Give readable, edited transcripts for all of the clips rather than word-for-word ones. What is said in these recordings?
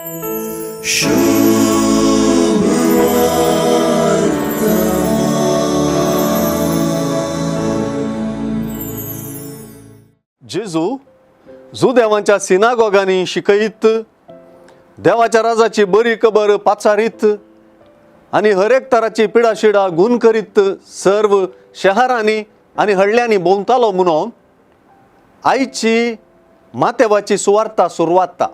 जेजू जुदेवांच्या सिनागोगांनी शिकयत, देवाच्या राजाची बरी खबर पाचारीत आनी हरेक तराची पिडाशिडा गुण करीत सर्व शहरांनी आनी हडल्यांनी भोंवतालो म्हणून आयची मातेवाची सुवार्ता सुरवाता.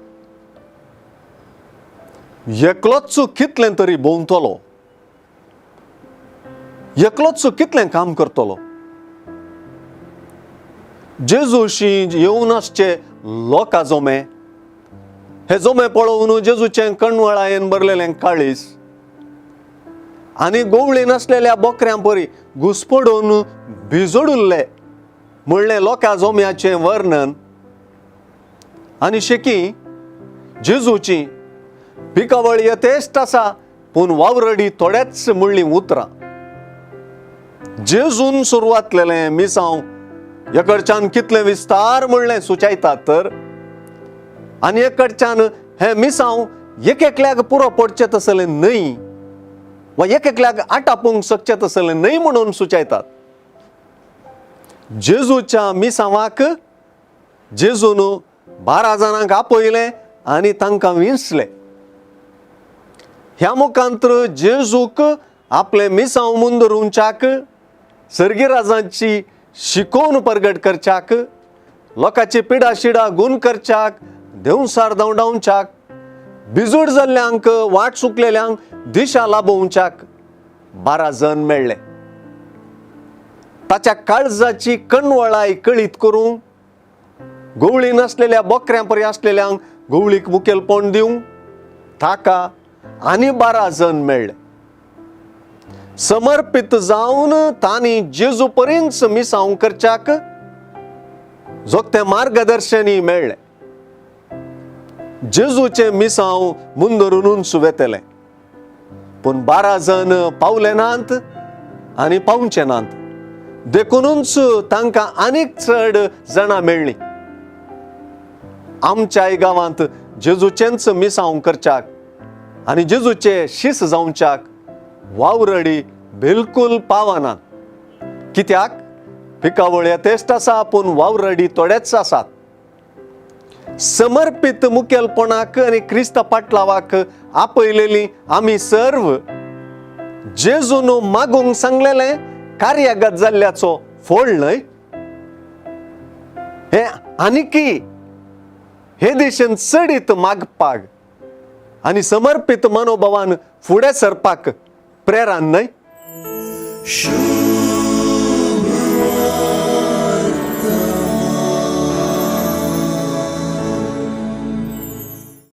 एकलोच कितलें तरी भोंवतलो, एकलोच कितलें काम करतलो. जेजूशी येवन आसचे लोका जोमे, हे जोमे पळोवन जेजूचें कणवळायेन भरलेलें काळीस आनी गोवळी नासलेल्या बोकऱ्यां परी घुसपडून भिजोडुल्ले म्हणलें लोका जोम्याचें वर्णन. आनी शेकी जेजूची पिकावळ यथेश्ट आसा पूण वावरडी थोडेच म्हणलीं उतरां. जेजून सुरवातलेलें मिसांव एकडच्यान कितलें विस्तार म्हणलें सुचायतात तर, आनी एकडच्यान हें मिसांव एक एकल्याक पुरो पडचें तसलें न्हय वा एक एकल्याक आटापूंक शकचें तसलें न्हय म्हणून सुचायतात. जेजूच्या मिसांवाक जेजून 12 जाणांक आपयलें आनी तांकां विंचलें. ह्या मुखांत्र जेजूक आपलें मिसांव मुंदरुंच्याक, सर्गी राजांची शिकोवन परगट करच्याक, लोकांची पिडा शिडा गुण करच्याक, देंवसार धांवडावच्याक, बिजूड जाल्ल्यांक वाट चुकलेल्यांक दिशा लाभोवच्याक 12 जण मेळ्ळे. ताच्या काळजाची कणवळाय कळीत करूंक, गवळी नासलेल्या बोकऱ्यां परी आसलेल्यांक गवळीक मुखेलपण दिवंक ताका आनी 12 जण मेळ्ळे. समर्पीत जावन तांणी जेजू परींच मिसांव करच्याक जोगतें मार्गदर्शनय मेळ्ळें. जेजूचें मिसांव मुंदरुनूच वेतलें, पूण 12 जण पावले नात आनी पावचे नात, देखुनूच तांकां आनीक चड जाणां मेळ्ळीं. आमच्याय गांवांत जेजूचेंच मिसांव करच्याक आनी जेजूचे शीस जावच्याक वावरडी बिलकुल पावनात. कित्याक पिकावळ यथेश्ट आसा पूण वावरडी थोडेच आसात. समर्पीत मुखेलपणाक आनी क्रिस्त पाटलावाक आपयलेली आमी सर्व जेजून मागूंक सांगलेलें कार्यागत जाल्ल्याचो फोळ न्हय. हे आनीकी हे दिशेन चडीत मागपाक आनी समर्पीत मनोभावान फुडें सरपाक प्रेरण न्हय.